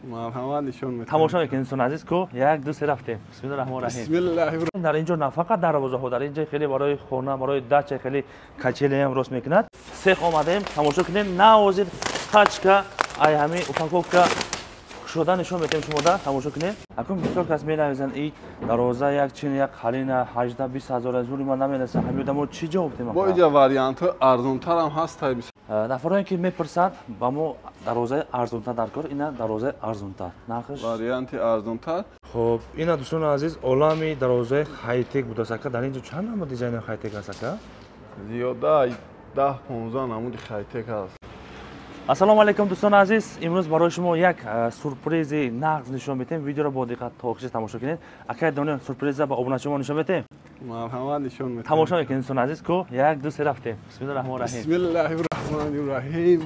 Марҳамат, нишон медиҳем. Тамошо мекунем, дӯстони азиз, ку як, ду, се, рафтем. Бисмиллоҳи раҳмони раҳим. Бисмиллоҳи. Дар инҷо на фақат дарвозаҳо, дар инҷо хеле барои хона, барои дача хеле качели ҳам рост мекунад. Сех омадем, тамошо кунем. На ҳозир тачка ай ҳами упаковка кушода нишон медиҳем шумода, тамошо кунем. Акун бисёр кас менависанд, и дарвоза як чин, як қалина, 18-20 ҳазор аз зури ман намераса. Ҳами одамо чӣ ҷавоб диҳем? Бо иҷа вариантҳои арзонтарам ҳаст. Нафароне ки мепурсанд, ба мо дарвозаи арзонтар дар кор, ина дарвозаи арзонтар нархш. Варианти арзонтар. Хуб, ина, дӯстони азиз, олами дарвозаи хайтек будааст, ака. Дар инҷо чанд намуд дизайни хайтек аст, ака? Зиёда 10-15 намуди хайтек ҳаст. Ассалому алайкум, дӯстони азиз. Имрӯз барои шумо як сюрпризи нағз нишон медиҳем. Видеоро бо диққат то охириш тамошо кунед. Акай Дониёр, сюрприза ба обуначиҳо нишон медиҳем. Марҳамат, нишон медиҳем. Тамошо мекунем, дӯстони азиз, ку як, ду, се, рафтем. Бисмиллоҳи раҳмони раҳим. Бисмиллоҳи раҳмони раҳим.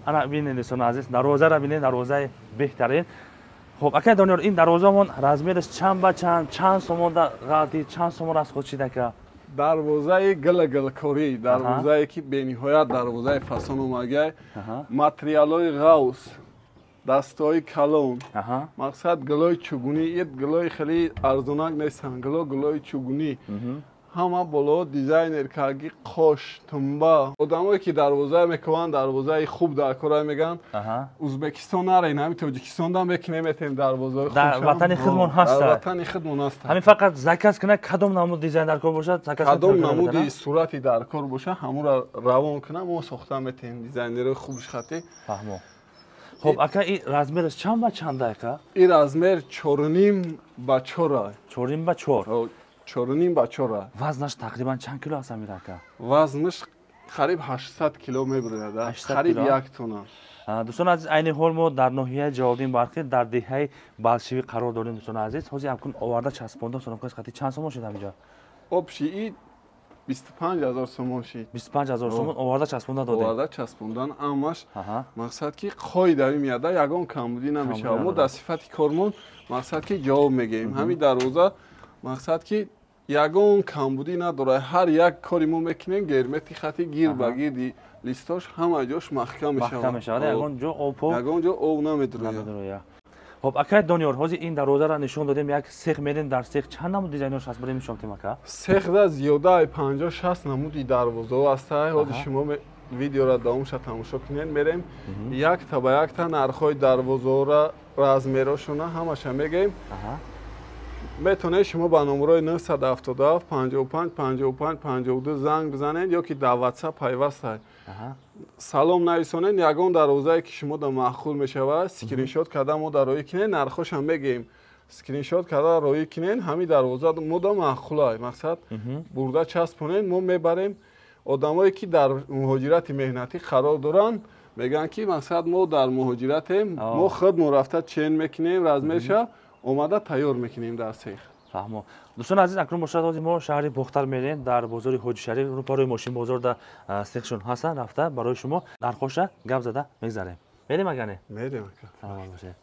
Ана бинед, дӯстони азиз, дарвозаро бинед, дарвозаи беҳтарин. Хуб, акай Дониёр, ин дарвозамон размераш чанд ба чанд, чанд сомон ғалти, чанд сомон расход шид, ака? Дарвозаи гила-гилкорӣ, дарвозае ки бениҳоят дарвозаи фасон омагай, материалҳои ғавс, дастҳои калон, мақсад гилои чугунӣ. Ит гилои хеле арзонак нестанд, гило гилои чугунӣ, ҳама боло дизайнер карги, қош тумба. Одамое ки дарвоза мекунанд, дарвозаи хуб дар кора мегӯянд, Узбекистон нарен, ҳами Тоҷикистон мекунем, метем дарвозаи. Дар ватани худмон ҳаст. Дар ватани худмон ҳаст. Ҳамин фақат заказ кунад, кадом намуд дизайн дар кор бошад, заказ. Кадом намуди сурати дар кор бошад, ҳамуро равон кунам, мо сохта метем, дизайнерои хубш хати. Фаҳмо. Хуб, ака, и размераш чанд ба чанда, ака? И размер 4,5 ба 4. 4,5 ба 4. 4,5 ба 4. Вазнаш тақрибан чанд кило аст, амир ака? Вазнаш қариб 800 кило мебурад, қариб 1 тонна. Дӯстони азиз, айни ҳол мо дар ноҳияи Ҷалолиддин Барқӣ, дар деҳаи Балшивӣ қарор дорем. Дӯстони азиз, ҳозир акун оварда часпонда установкаш қати чанд сомон шуд ҳаминҷо? Общий и 25 000 сомон шид. 25 000 сомон оварда часпонда додем. Оварда часпондан амаш, мақсад ки қоидави меяда, ягон камбудӣ намешавад. Мо дар сифати кормон мақсад ки ҷавоб мегӯем. Ҳамин дарвоза мақсад ки ягон камбудӣ надорад. Ҳар як кори мо мекунем, гермети хати гир ба гирди листош ҳама ҷош маҳкам мешавад, ягон ҷо об ягон ҷо об намедурояд. Хоб, акай Дониёр, ҳозир ин дарвозаро нишон додем, як сех мерем. Дар сех чанд намуд дизайнош ҳаст, барем нишон дем, ака? Сехда зиёдаи 50-60 намуди дарвозаҳо ҳаста. Ҳозир шумо видеоро давомша тамошо кунед, мерем, якта ба якта нархҳои дарвозаҳоро, размерошона ҳамаша мегӯем. Метавонед шумо ба номерои 977 55 55 52 занг бизанед ё ки дар WhatsApp пайваста салом нависонед. Ягон дарвозае ки шумо да маъқул мешавад, скриншот карда мо да роӣ кунед, нархошам мегӯем. Скриншот карда роӣ кунед, ҳамин дарвоза мо да маъқула, мақсад бурда часпонед, мо мебарем. Одамое ки дар муҳоҷирати меҳнатӣ қарор доранд, мегӯянд ки мақсад мо дар муҳоҷиратем, мо худмон рафта чен мекунем, размерша омада тайёр мекунем дар сех. Фаҳмо. Дӯстони азиз, акнун бошад, ҳозир мо шаҳри Бохтар мерем, дар бозори Ҳоҷи Шариф, рӯпарои мошинбозор да сехшон ҳастанд. Рафта барои шумо нархоша гап зада мегзарем. Мерем, ага, не? Мерем, ака. Саломат бошед.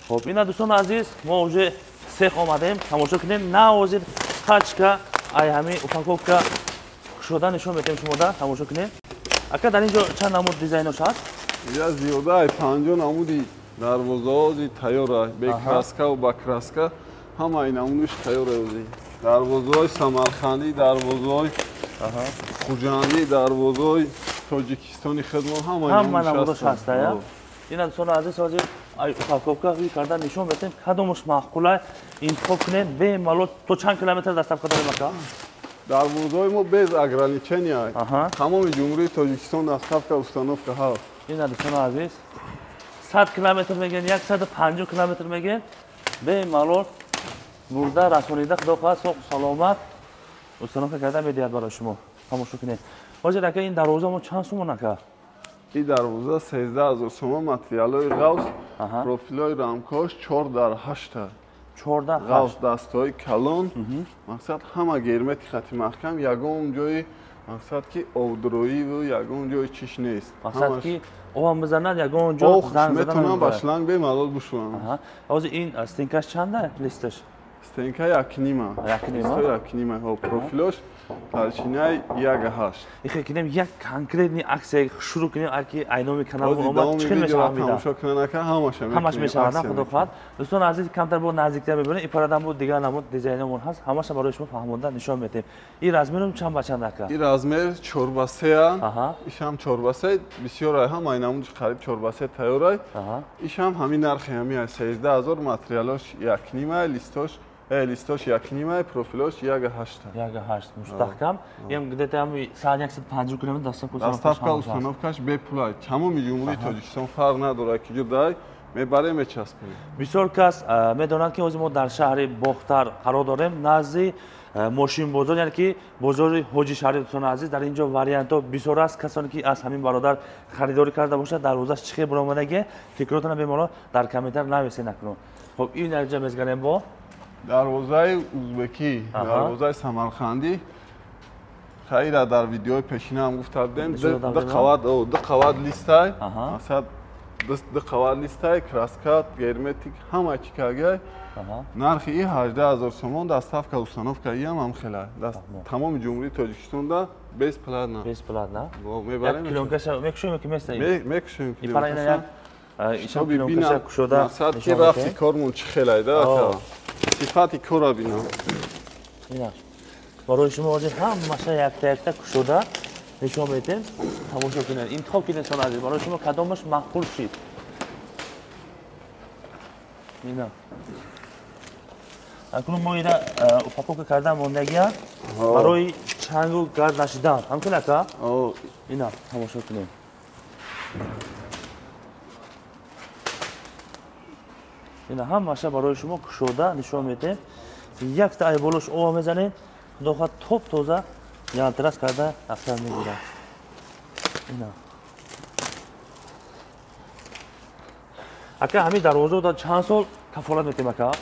Хоб, ина, дӯстони азиз, мо уже сех омадем, тамошо кунем. На ҳозир тачка ай ҳами упаковка кушода нишон медиҳем шумода, тамошо кунем. Ака, дар ин ҷо чанд намуд дизайнош ҳаст? Я зиёда ай 50 намуди дарвозаози тайёра, бе краскаву ба краска, ҳамаи намудиш тайёра. Ози дарвозаҳои самарқандӣ, дарвозаҳои хуҷандӣ, дарвозаҳои тоҷикистони хидмон. Ҳама намудош ҳаста. Ина, дӯстони азиз, ҳозир ай упаковка рӯй карда нишон медиҳем. Кадомаш маъқула, интихоб кунед бемалол. То чанд километр доставка дорем, ака? Дарвозаҳои мо без ограничения, тамоми Ҷумҳурии Тоҷикистон доставка, установка ҳаст. Ина, дӯстони азиз, 100 километр мегӯен, 150 километр мегӯен, бемалол бурда расонида, худо хоҳад, соҳу саломат установка карда медиҳад барои шумо. Тамошо кунед. Ҳозир, ака, ин дарвоза мо чанд сомон, ака? Ин дарвоза 13 000 сомон, материалҳои ғавс, профилҳои рамкош 4 дар 8. 14. Ғавс, дастҳои калон, мақсад ҳама гермети хати маҳкам, ягон ҷои мақсад ки обдуроиву ягон ҷои чиш нест. Мақсад ки обам бизанад, ягон ҷо метавонам ба шланг бемалол бушӯям. Ҳозир ин стенкаш чанда, листаш? Стенка 1.5. 1.5? 1.5. Ҳо, профилош толщинаи 1.8. Ихе кинем як конкретный акция шурӯъ кунем, аки айноми канал омад, чӣ хел мешавад ҳамида? Тамошо кунан ака, ҳамаша мекунем. Ҳамаш мешавад, на худо хоҳад. Дӯстони азиз, камтар бо наздиктар мебинем, ипарадан бо дигар намуд дизайномон ҳаст, ҳамаша барои шумо фаҳмонда нишон медиҳем. Ин размером чанд ба чанд ака? Ин размер 4 ба 3. Ишам 4 ба 3, бисёр ай, ҳамаи намуди қариб 4 ба 3 тайёр ай. Ишам ҳамин нархи ҳамин ай, 13 000, материалош 1.5, листош 1.5, профилош 1.8. 1.8, мустаҳкам. Ям где-то ҳам 150 километр доставка. Доставка, установкаш бепул. Тамоми Ҷумҳурии Тоҷикистон, фарқ надорад ки ҷо мебарем, мечаспонем. Бисёр кас медонад, ки ҳозир мо дар шаҳри Бохтар қарор дорем, назди мошинбозор, яъне ки бозори Ҳоҷи Шаҳри. Дӯстони азиз, дар ин ҷо вариантҳо бисёр аст. Касоне ки аз ҳамин бародар харидорӣ карда бошад, дарвозаш чӣ хел баромадагӣ, фикротона бемалол дар комментар нависед. Накунун, хоб, ин ҷа мезганем бо Дарвозаи узбекӣ, дарвозаи самарқандӣ. Хайра, дар видеои пешинаам гуфта будем, ду қават листай, масалан, ду қават листай, краска, герметик, ҳама чӣ кагай. Нархи и 18 000 сомон, доставка, установка иам ҳам хела, тамоми Ҷумҳурии Тоҷикистонда бесплатно. Бесплатно. Мебарем. Плёнкаша мекушоем ки места? Мекушоем. Плёнкаша кушода. Мақсад ки рафти кормон чӣ хелайда, сифати кора бинам. Барои шумо ҳозир ҳамаша якта якта кушода нишон медиҳем, тамошо кунед, интихоб кунед. Дӯстони азиз, барои шумо кадомаш маъқул шид? Ина, акнун мо ина упаковка кардан мондагия барои чангу гард нашидан. Ҳамкун, ака, ина тамошо кунем. Ина, ҳамаша барои шумо кушода нишон медиҳем. Якта айболош ова мезанем, худо хоҳад, топ тоза ялтирас карда рафтан мегирад. Ина, ака, ҳамин дарвозао чанд сол кафолат метем, ака?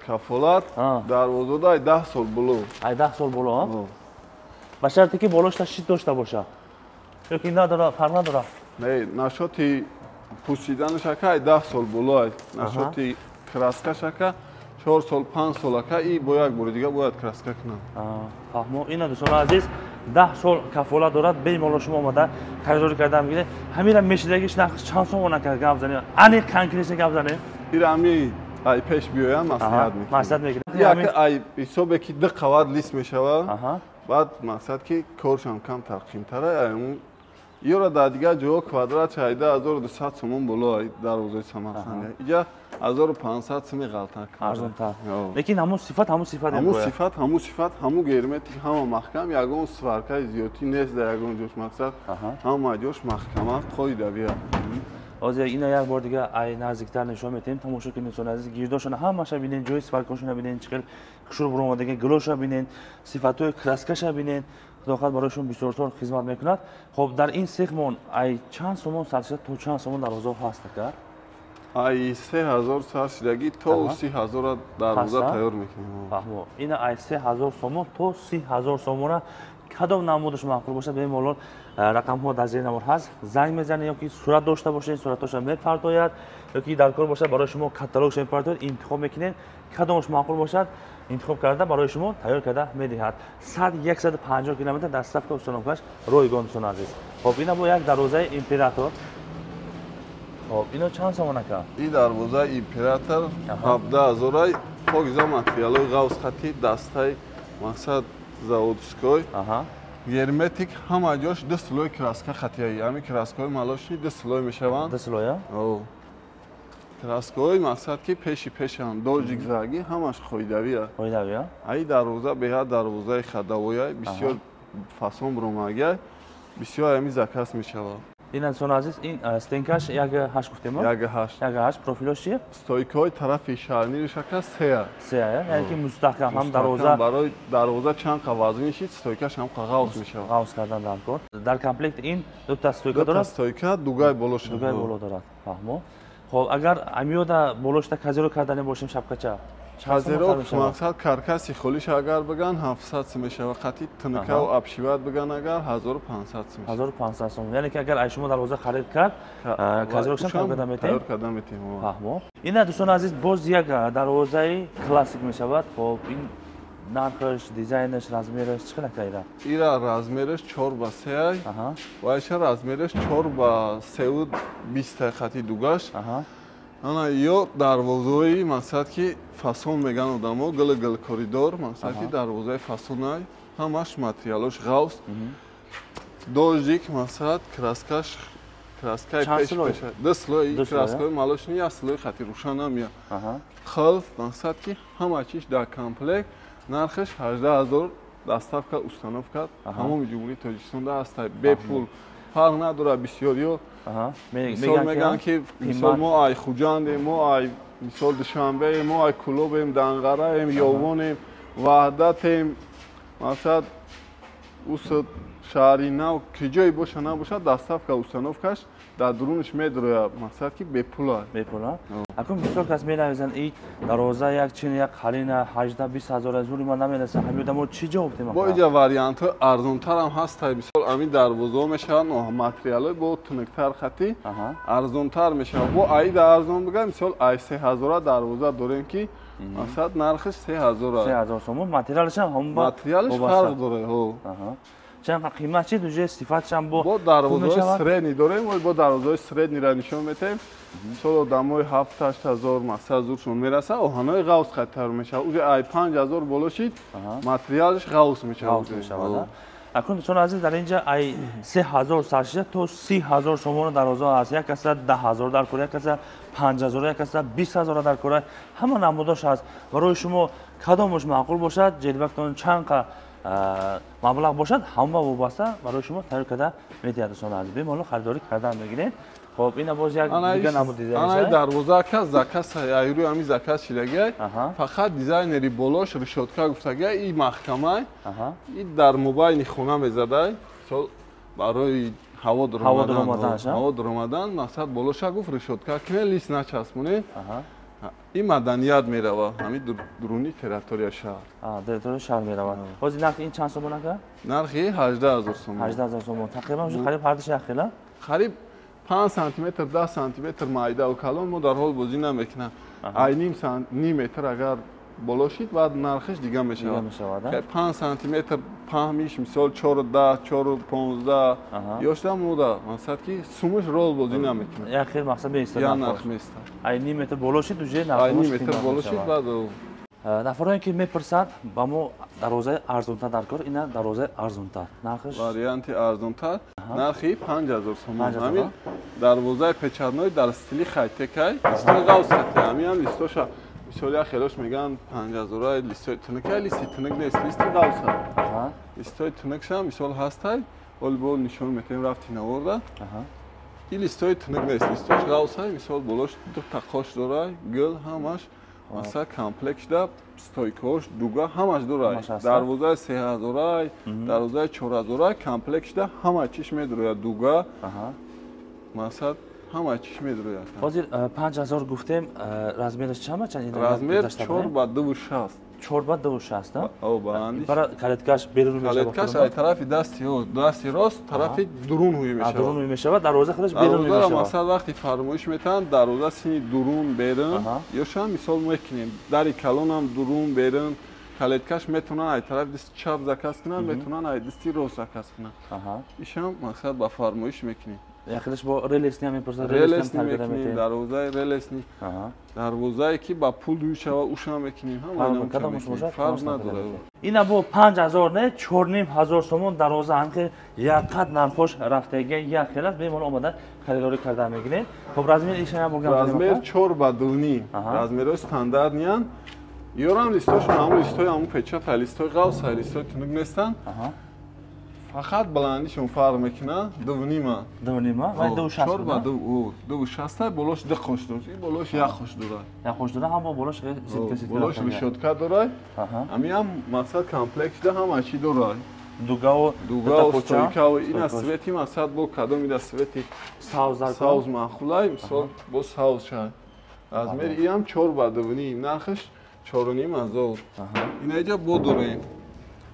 Кафолат дарвозода ай 10 сол боло. Ай 10 сол боло, ба шарте ки болошта щит дошта боша ё ки надора, фарқ надора? Не, нашоти пӯсиданаш, ака, ай 10 сол боло. Ай нашоти краскаш, ака, 4 сол, 5 сол, ака, и бо як бори дига бояд краска кунам. Фаҳмо. Ина, дӯстони азиз, 10 сол кафолат дорад, бемалол шумо омада харидорӣ карда мегиред. Ҳамира мешидагиш нархш чанд сомон, ака? Гап занем, ани конкретно гап занем. Ира ами ай пеш биёям, маслиҳат мекунем. Маслиҳат мекунем. Як ай ҳисобе ки ду қават лист мешавад, баъд мақсад ки коршам камтар қимтара. Ай ёра дар дигар ҷоҳо квадрат 18 200 сомон боло, ай дарвозаи Самарқанд иҷа 1500 суми ғалтар. Арзонтар, лекин ҳамун сифат, ҳамун сифат. Ҳамун сифат, ҳамун сифат, ҳамун герметик, ҳама маҳкам, ягон сваркаи зиёдтӣ нест дар ягон ҷош. Мақсад, ҳама ҷош маҳкама, қоидавия. Ҳозир ина як бор дига ай наздиктар нишон метиҳем, тамошо кунед, дӯстони азиз. Гирдошона ҳамаша бинен, ҷои сваркошона бинен, чӣ хел хушрӯ буромадаги, гулоша бинен, сифатҳои краскаша бинен. Худо хоҳад, барои шумо бисёртор хизмат мекунад. Хоб, дар ин сехмон ай чанд сомон сар шуда то чанд сомон дарвозаҳо ҳаст, ака? Ай 3000 сар шидагӣ то 30 000 дарвоза тайёр мекунем. Фаҳмо. Ина, ай 3000 сомон то 30 000 сомона, кадом намудаш маъқул бошад, бемалол рақамҳо дар зери навор ҳаст, занг мезанед ё ки сурат дошта бошед, суратҳоша мепартояд, ё ки дар кор бошад, барои шумо каталогша мепартояд. Интихоб мекунед, кадомаш маъқул бошад, интихоб карда барои шумо тайёр карда медиҳад. 100, 150 километр доставка, установкаш ройгон, дӯстони азиз. Хоб, ина бо як дарвозаи Император. Хоб, ино чанд сомон, ака? Ин дарвозаи Император 17 000-ай, покиза, материалҳои ғавзхати, дастаи, мақсад, заводской, герметик, ҳама ҷош ду слой краска хатияи. Ҳами краскаҳои молочный ду слой мешаванд. Ду слоя. Краскаҳои, мақсад, ки пеши пешанд, дождик заги, ҳамаш қоидавия. Қоидавия. Аи дарвоза беҳад дарвозаи ходовояй, бисёр фасон буромагай, бисёр ҳами заказ мешавад. Ин, дӯстони азиз, ин стенкаш 1.8 гуфтем? 1.8. 1.8. Профилош чи? Стойкаҳои тарафи шарнириш, ака, сея. Сея, яъне ки мустаҳкам ҳам дарвоза. Барои дарвоза чанд қа вазн шид, стойкаш ҳам қа ғавз мешавад. Ғавз кардан дар кор. Дар комплект ин дута стойка дорад. Стойка, дугай боло шуд. Дугай боло дорад, фаҳмо. Хоб, агар амиёда болошта козырёк кардане бошем, шапкача Козырёк мақсад каркаси холиш агар биган 700 сум мешава, қати тнкаву обшивать биган агар 1500 сум. 1500 сум. Яъне ки агар ай шумо дарвоза харид кард, козырёкшам тайёр карда метем? Тайёр карда метем. Фаҳмо. Ина, дӯстони азиз, боз як дарвозаи классик мешавад. Хоб, ин нархаш, дизайнаш, размераш чӣ қадар кайда? Ира размераш 4 ба 3 ва иша размераш 4 ба 3,20 хати дугаш. Ана ё дарвозаи мақсад ки фасон меган одамо, гил гил коридор, мақсад ки дарвозаи фасонай, ҳамаш материалош ғавс. Дождик, мақсад краскаш краскаи пеш пеша. Ду слой краскаи молочный, як слой хати рӯшанам я. Қулф, мақсад ки ҳама чиш дар комплект, нархаш 18 000, доставка, установка тамоми Ҷумҳурии Тоҷикистонда ҳаста, бепул. Фарқ надорад, бисёриё мисол мегӯянд ки мисол мо ай Хуҷандем, мо ай мисол Душанбеем, мо ай Кулобем, Данғараем, Ёвонем, Ваҳдатем, мақсад усд шаҳри нав, ки ҷое боша набошад, доставка, установкаш дар дурунаш медрояд, мақсад ки бепула. Бепула. Акун бисёр кас менависанд, и дарвоза як чин як қалина 18-20 ҳазор зури ман намераса. Ҳамин одамо чӣ ҷавоб дем? Бо иҷа вариантҳои арзонтарам ҳаста. Мисол, ҳамин дарвозаҳо мешаванд, материалҳои бо тунуктар хати арзонтар мешавад. Бо аида арзон бигӯям, мисол, ай 3000 дарвоза дорем ки мақсад нархаш 3000. 3000 сомон, материалашам ҳамон? Материалаш фарқ дорад. Чанд қимат чи уже сифатшам бо дарвозаҳои средний дорем. Бо дарвозаҳои среднийра нишон метаҳем. Мисол, одамои 7-8 ҳазор мақсад зуршон мераса, оҳанои ғавс хаттар мешавад. Уже ай 5000 боло шид, материалаш ғавс мешавад. Акун, дӯстони азиз, дар инҷа ай 3000 саршида то 30 000 сомона дарвоза ҳаст. Як каса 10 000 дар кора, як каса 5000, як каса 20 000 дар кора, ҳама намудош ҳаст. Барои шумо кадомаш маъқул бошад, ҷелбактон чанд қа маблағ бошад, ҳама вобаста барои шумо тайёр карда медиҳад. Дӯстони азиз, бемалол харидорӣ кардан мегиред. Хоб, ина боз як дига намуд дизайн. Дарвоза кас заказ айрӯи ҳами заказ шидагиай, фақат дизайнери болош решётка гуфтагиай. И маҳкамай, и дар мобайни хона мезадай, мисол, барои ҳаво дуромадан. Мақсад болоша гуфт решётка кине, лист начаспонед. Ин маданият мерава, ҳамин дуруни территория шаҳр. Территория шаҳр меравад. Ҳозир нархи ин чанд сомон ака? Нархи 18 000 сомон. 18 000 сомон. Тақрибан уже қариб ҳардуш як хела. Қариб 5 сантиметр, 10 сантиметр майдаву калон мо дар ҳол бозӣ намекунам. Ай ним метр агар боло шид, баъд нархиш дига мешавад. 5 сантиметр паҳмиш, мисол, 4,10, 4,15 ёшта мода, мақсад ки сумаш рол бозӣ намекунад. Як хел мақсад меистад. Як нарх меистад. Ай ним метр боло шид, уже ай ним метр боло шид, баъд. Нафароне ки мепурсад, ба мо дарвозаи арзонтар дар кор, ина дарвозаи арзонтар нархаш? Варианти арзонтар нархи 5000 сомон. Ҳамин дарвозаи печатной дар стили хайтекай, листои ғавс хати. Ҳамин листоша, мисол, як хелош мегӯянд 5000-а листои тунукай, листи тунук нест, листи ғавса. Листои тунукша, мисол, ҳастай, оли бо нишон метаҳем рафти наворда. И листои тунук нест, листош ғавсай, мисол, болош дута қош дорай, гул, ҳамаш масалан комплект шуда, стойкаош, дуга, ҳамаш дорай. Дарвозаи 3000-ай, дарвозаи 4000-ай комплект шуда, ҳама чиш медрояд, дуга, масалан, ҳама чиш медрояд. Ҳозир 5000 гуфтем, размераш чанд чанд? Размер 4 ба 2,60. 4 ба 2,60. Бара калиткаш берун мешавад? Калиткаш ай тарафи дасти рост, тарафи дурун ҳуй мешавад. Дурун ҳуй мешавад, дарвоза худаш берун мешавад. Масалан, вақти фармоиш метаҳанд, дарвоза сини дурун берун ёшам, мисол, мекунем, дари калонам дурун берун калиткаш метавонанд ай тарафи дасти чап заказ кунанд, метавонанд ай дасти рост заказ кунанд. Ишам, мақсад, ба фармоиш мекунем. Яхелаш бо релесни ҳам мепурсад. Релесни мекунем, дарвозаи релесни, дарвозае ки ба пул ҳуй шава, ушам мекунем, фарқ надорад. Ина бо 5000 не, 4500 сомон дарвоза. Ҳамхел якқад нархош рафтага як хел аст. Бемалол омада харидорӣ карда мегиред. Хоб, размер ишаям бургам? Размер 4 ба 2,5, размерҳои стандартниянд. Ёрам листошон ҳамун листои ҳамун печата, листои ғавса, листои тунук нестанд, фақат баландишон фарқ мекунад, 2,5-а. 2,5-а вай 2,60. 4 ба 2,60-а. Болош ду қош дошт, болош як қош дорад. Як қош дорад, ҳам болош сетка сетка. Болош решётка дорад. Ҳамин мақсад комплект шуда, ҳама чӣ дорад. Дугаву дугаву стойкаву. Ина цвети, мақсад, бо кадом ида цвети савз маъқулай, мисол, бо савз шад. Размери иам 4 ба 2,5, нархаш 4,5 ҳазор. Ина иҷа бо дорем.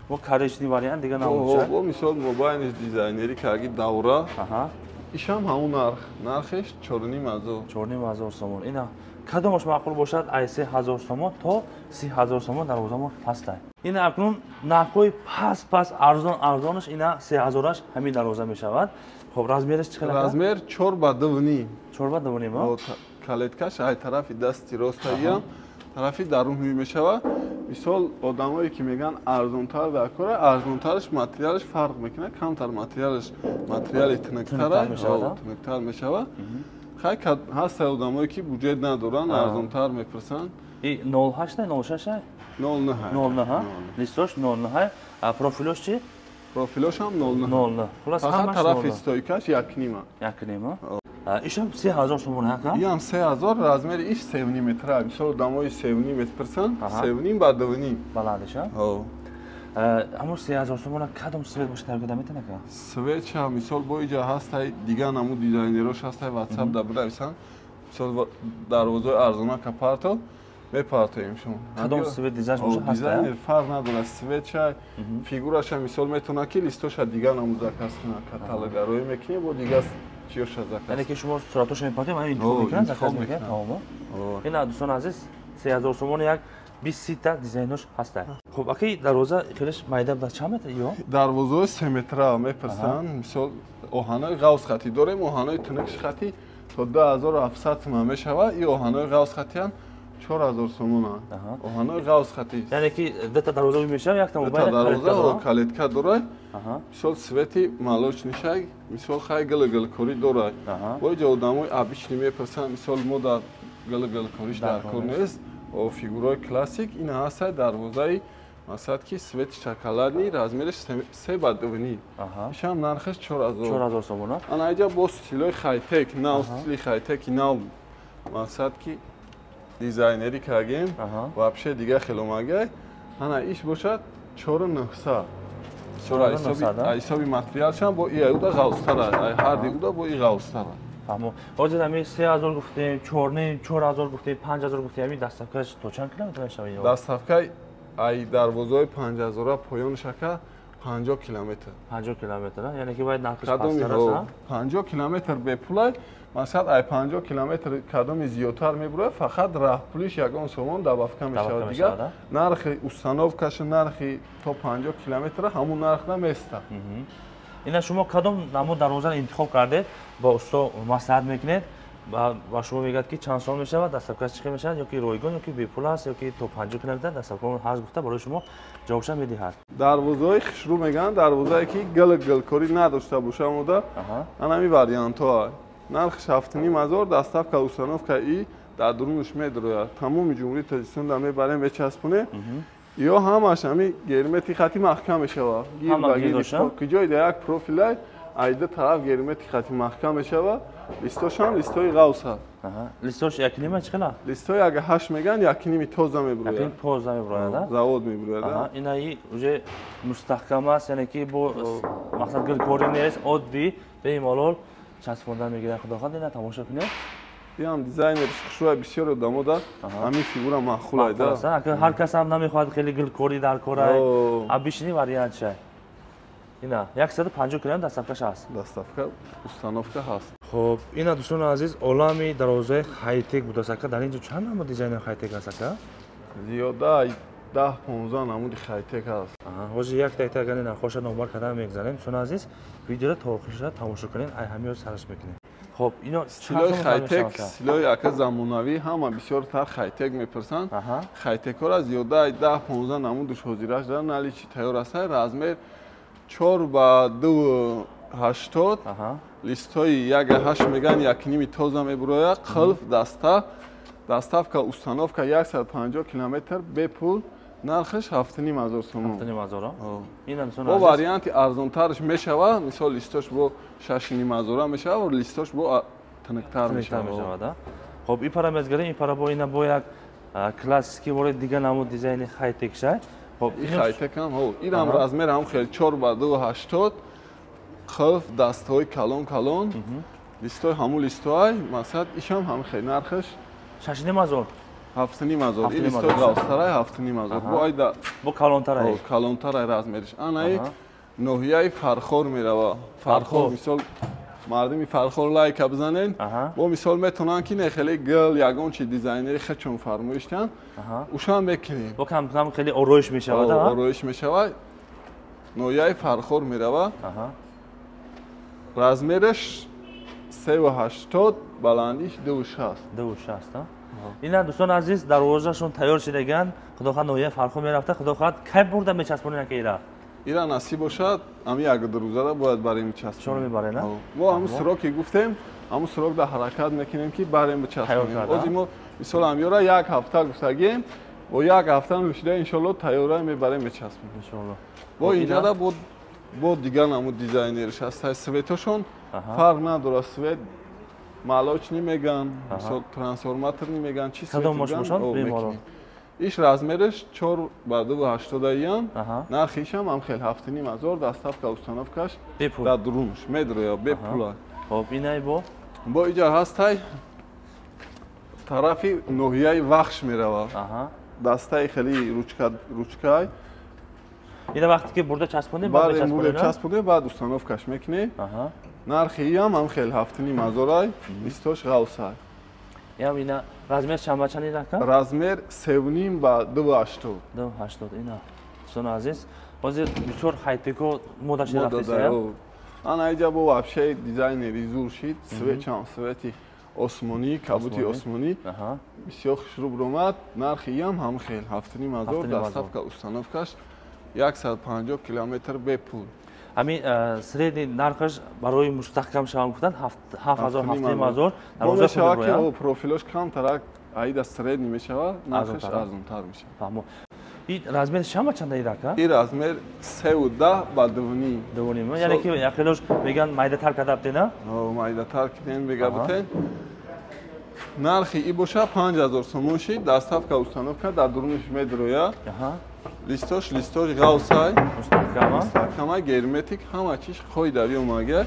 Бо коричневый вариант дига намуча. Бо мисол мобайниш дизайнери карги давра. Ишам ҳамун нарх. Нархеш 4,5 ҳазор. 4,5 ҳазор сомон. Ина кадомаш маъқул бошад, ай 3 ҳазор сомон то 30 ҳазор сомон дарвозамон ҳастай. Ина акнун нархҳои паст паст, арзон арзонаш, ина 3 ҳазораш ҳамин дарвоза мешавад. Хоб, размераш чӣ қадар? Размер 4 ба 2,5. 4 ба 2,5. Калиткаш ай тарафи дасти ростагиам тарафи дарун ҳуй мешавад. Мисол, одамое ки мегӯянд арзонтар дар кора, арзонтараш материалаш фарқ мекунад, камтар материалаш, материали тунуктар мешавад. Хай, ҳаста одамое ки буҷет надоранд, арзонтар мепурсанд. И 08, 06? 09. 09 листош, 09. Профилош чи? Профилошам 09. 09. Хулас, фақат тарафи стойкаш 1,5. 1,5. Ишам 3 ҳазор сомон ака? Иам 3 ҳазор, размери иш 3,5 метра. Мисол, одамои 3,5 мепурсанд, 3,5 ба 2,5. Баландиша? Ҳамон 3 ҳазор сомона кадом цвет боша, тайёр карда метавон, ака? Цветша, мисол, бо иҷа ҳастай, дига намуд дизайнерош ҳастай, ватсап да бинависанд. Мисол, дарвозаи арзонака парто, мепартоем шумо. Кадом цвет дизайн боша ҳаста? Дизайнер фарқ надорад, цветша, фигураша, мисол, метавонад ки листоша дига намуд заказ кунад, каталогароӣ мекунем, бо дига чиёша заказ. Яъне ки шумо суратоша мепартоем, ами интихоб мекунад, заказ мекунад, тамомо. Ина, дӯстони азиз, 3 ҳазор сомон як 20 та дизайнош ҳаста. Хуб, аки, дарвоза хелеш майда буда, чанд метр ё? Дарвозаҳои 3 метра мепурсанд. Мисол, оҳанои ғавз хатӣ дорем, оҳанои тунукш хатӣ то 2700 сомон мешавад. И оҳанои ғавз хатиам 4000 сомона. Оҳанои ғавз хатӣ. Яъне ки дата дарвоза мешавад, якта мобайл дарвоза калитка дорад. Мисол, цвети молочный шаг, мисол, хай гил-гилкорӣ дорад. Бо иҷа одамои обычный мепурсанд, мисол, мо дар гил-гилкориш дар кор нест. О фигураи классик ин ҳаста, дарвозаи масалан ки цвети шоколадный, размераш 3 ба 2,5. Ишам нархаш 4000. 4000 сомона. Ана иҷа бо стилои хайтек, нав, стили хайтеки нав, мақсад ки дизайнерӣ кардем, вообще дига хеломагай. Ана иш бошад 4900. Ҳисоби материалшам бо и уда ғавзтара, ҳарди уда бо и ғавзтара. Фаҳмо. Ҳозир ҳами 3000 гуфтем, 4,5, 4000 гуфтем, 5000 гуфтем, ҳами доставкаш то чанд километр мешавад? Доставка ай дарвозаҳои 5000-а поёнаш, ака, 50 километр. 50 километр, яъне ки бояд нархш пасттар аст? 50 километр бепулай. Масалан, ай 50 километр кадоми зиёдтар мебурояд, фақат раҳпулиш ягон сомон добавка мешавад. Дигар нархи установкашу нархи то 50 километра ҳамун нарх наместа. Ина шумо кадом намуд дарвозаро интихоб кардед, бо усто маслиҳат мекунед, ба шумо мегӯяд ки чанд сом мешавад, доставкаш чӣ хел мешавад, ё ки ройгон, ё ки бепул аст, ё ки то 50 километр доставка ҳаст гуфта, барои шумо ҷавобша медиҳад. Дарвозаҳои хушрӯ мегӯянд, дарвозае ки гил гилкорӣ надошта боша мода, анами вариантҳо. Нархш 7,5 ҳазор, доставка, установка и дар дурунаш медрояд. Тамоми Ҷумҳурии Тоҷикистон дар мебарем, мечаспонем. Ё ҳамаш ҳами герметик хати маҳкам мешавад. Ки ҷои дар як профилай айда тараф герметик хати маҳкам мешавад. Листошам листои ғавса. Листош 1,5 чӣ хела? Листои ага ҳашт мегӯянд, 1,5 тоза мебурояд. Тоза мебурояд. Завод мебурояд. Инаи уже мустаҳкам аст, яъне ки бо мақсад гилкорӣ нест, оддӣ бемалол часпонда мегирад, худо хоҳад. Ина тамошо кунед. Иам дизайнериш хушрӯя, бисёр одамо ҳамин фигура маъқулай да. Ҳар кас ҳам намехоҳад хеле гилкорӣ дар корай, обычный вариант шай. Ина 150 килограмм доставкаш ҳаст. Доставка, установка ҳаст. Хуб, ина, дӯстони азиз, олами дарвозаи хайтек будааст, ака. Дар ин ҷо чанд намуд дизайни хайтек ҳаст, ака? Зиёда 10-15 намуди хайтек ҳаст. Ҳозир якта якта агар нархоша номбар кардан мегзарем. Дӯстони азиз, видеоро то охирша тамошо кунед, ай ҳамиё сараш мекунем. Хуб, ино стилои хайтек, стилои, ака, замонавӣ, ҳама бисёртар хайтек мепурсанд. Хайтекҳоро зиёда 10-15 намудуш ҳозираш дар наличии тайёр аст. Размер 4 ба 2,80, листҳои 1,8 мегӯянд, 1,5 тоза мебурояд, қилф, даста, доставка, установка 150 километр бепул, нархаш 7,5 ҳазор сомон. Бо варианти арзонтараш мешавад, мисол, листош бо 6,5 ҳазора мешавад, листош бо тиниктар мешавад. Хоб, ин пара мезгарем, ин пара бо ина бо як классики вори дига намуд дизайни хайтек шай. Хоб, ин хайтекам инам размер ҳам хел 4 ба 2,80, қилф, дастҳои калон калон, листои ҳамун листоай, масалан, ишам ҳам хел нархаш 6,5 ҳазор. 7,5 ҳазор. Ин листои ғафстарай 7,5 ҳазор. Бо айда бо калонтарай. Калонтарай размериш. Анаи ноҳияи Фархор мерава. Фархор, мисол, мардуми Фархор лайка бизанен. Бо мисол метавонанд ки не хеле гул, ягон чи дизайнери хечон фармоиш кунанд. Ушам мекунем. Бо кам кам хеле ороиш мешавад, Ороиш мешавад. Ноҳияи Фархор мерава. Размераш 3,80, баландиш 2,60. 2,60. Ина, дӯстони азиз, дарвозашон тайёр шидаган. Худо хоҳад, ноҳияи Фархор мерафта. Худо хоҳад, кай бурда мечаспонем ки ира? Ира насиб бошад, ами як ду рӯзада бояд барем часпонем. Шумо мебаред, на? Мо ҳамун сроке гуфтем, ҳамун срок да ҳаракат мекунем ки барем бичаспонем. Ози мо мисол ҳамёра як ҳафта гуфтагем, бо як ҳафта нӯшида иншолло тайёра мебарем, мечаспонем. Иншолло. Бо инҷада бо дигар намуд дизайнериш ҳаст. Цветошон фарқ надорад, цвет молочный меган, мисол трансформаторный меган, чи цвет. Иш размераш 4 ба 2,80 ям. Нархишам ҳам хел 7,5 ҳазор, доставка, установкаш дар дурунш медроя бепула. Хоб, инай бо? Бо иҷа ҳастай, тарафи ноҳияи Вахш мерава. Дастаи хеле ручка ручкай. Ина вақте ки бурда часпонем, баъд бурда часпонем, баъд установкаш мекунем. Нархи иам ҳам хел 7,5 ҳазорай, листош ғавсай. Ям ина размер чанд ба чанд ина? Размер 3,5 ба 2,80. 2,80. Ина, дӯстони азиз, ҳозир бисёр хайтеко мода шуда рафтеса. Ана иҷа бо вообще дизайнери зур шид, цветчам цвети осмонӣ, кабути осмонӣ. Бисёр хушрӯ омад. Нархи иам ҳам хел 7,5 ҳазор, доставка, установкаш 150 километр бепул. Ҳамин средний нархаш барои мустаҳкам шаван гуфтан 7 ҳазор, 7,5 ҳазор. Мешавад ки профилош камтарак аида средний мешавад, нархаш арзонтар мешавад. Фаҳмо. И размер чанд ба чанда ирака? И размер 3,10 ба 2,5. 2,5. Яъне ки яхелош меган майдатар карда бутена? Майдатар киден мега бутен. Нархи и боша 5000 сомон шид, доставка, установка дар дуруниш медроя. Листош ғавсай. Мустаҳкама. Мустаҳкама, герметик, ҳама чиш қоидави омага.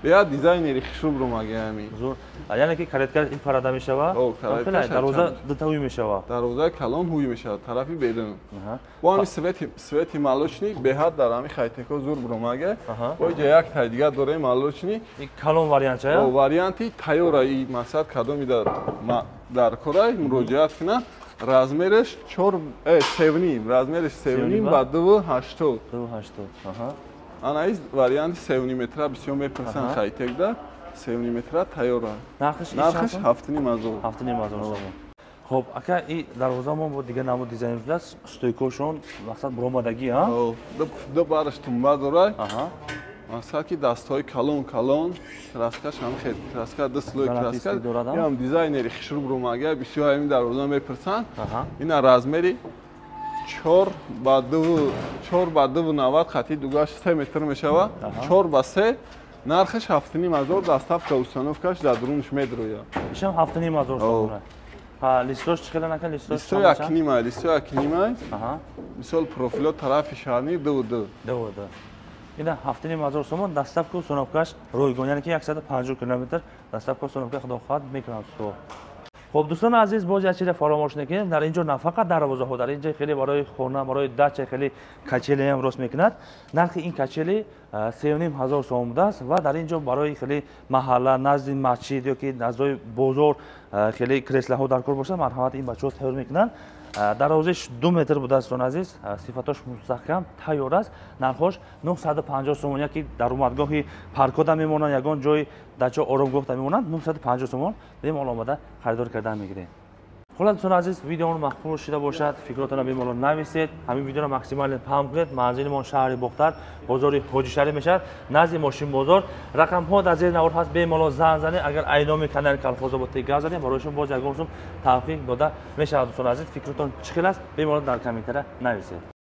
Беяд дизайнери хушрӯб ромага ҳами. Зур. Яъне ки каретка ин парада мешава? Дарвоза дута ҳуй мешава. Дарвозаи калон ҳуй мешавад тарафи берун. Бо ҳами цвети молочный беҳад дар ҳами хайтеко зур бромага. Бо иҷа як тай дигар дорем молочный. Калон вариант чая? Варианти тайёра, и мақсад кадоми дар корай муроҷиат кунад. Размераш чор 3,5, размераш 3,5 ба 2,80. 2,80. Ана из варианти 3,5 метра бисёр мепурсанд, хайтекда 3,5 метра тайёра. Нархаш? Нархаш 7,5 ҳазор. 7,5 ҳазор сомон. Хоб, ака, и дарвозамон бо дигар намуд дизайн шудааст, стойкошон мақсад буромадагӣ, а? Ду бараш тумба дорай. Мақсад ки дастҳои калон калон, краскаш ҳам хел краска, ду слой краска. Ям дизайнери хушрӯб ромага, бисёр ҳамин дарвоза мепурсанд. Ина размери 4 ба 2, 4 ба 2,90, хати дугаш 3 метр мешава, 4 ба 3. Нархаш 7,5 ҳазор, доставка, установкаш дар дурунш медроя. Ишам 7,5 ҳазор сомона. Листош чӣ хела нака, листош? Листо 1,5, листо 1,5. Мисол, профило тарафи шарни 2,2. 2,2. Ина 7,5 ҳазор сомон, доставка, установкаш ройгон, яъне ки 150 километр доставка, установка худо хоҳад мекунам. Хуб, дӯстони азиз, боз як чизе фаромӯш накунем: дар инҷо на фақат дарвозаҳо, дар инҷо хеле барои хона, барои дача хеле качелиам рост мекунад. Нархи ин качели 3,5 ҳазор сомон будааст ва дар инҷо барои хеле маҳалла, назди масҷид ё ки наздои бозор хеле креслаҳо дар кор бошад, марҳамат, ин бачаҳо тайёр мекунанд. Дарозиш 2 метр будааст, дӯстони азиз, сифатош мустаҳкам, тайёр аст. Нархош 950 сомон. Яки даромадгоҳи паркода мемонанд, ягон ҷои дача, оромгоҳда мемонанд, 950 сомон бемалол омада харидор кардан мегирем. Хуллас, дӯстони азиз, видеомон мақбул шуда бошад, фикротонро бемалол нависед, ҳамин видеоро максимально паҳн кунед. Манзилимон шаҳри Бохтар, бозори Ҳоҷишарӣ мешавад, назди мошинбозор. Рақамҳо дар зери навор ҳаст, бемалол занг занед. Агар айноми канали Калхозобод гап занед, барои шумо боз ягон сум тавфиқ дода мешавад. Дӯстони азиз, фикротон чӣ хел аст, бемалол дар комментария нависед.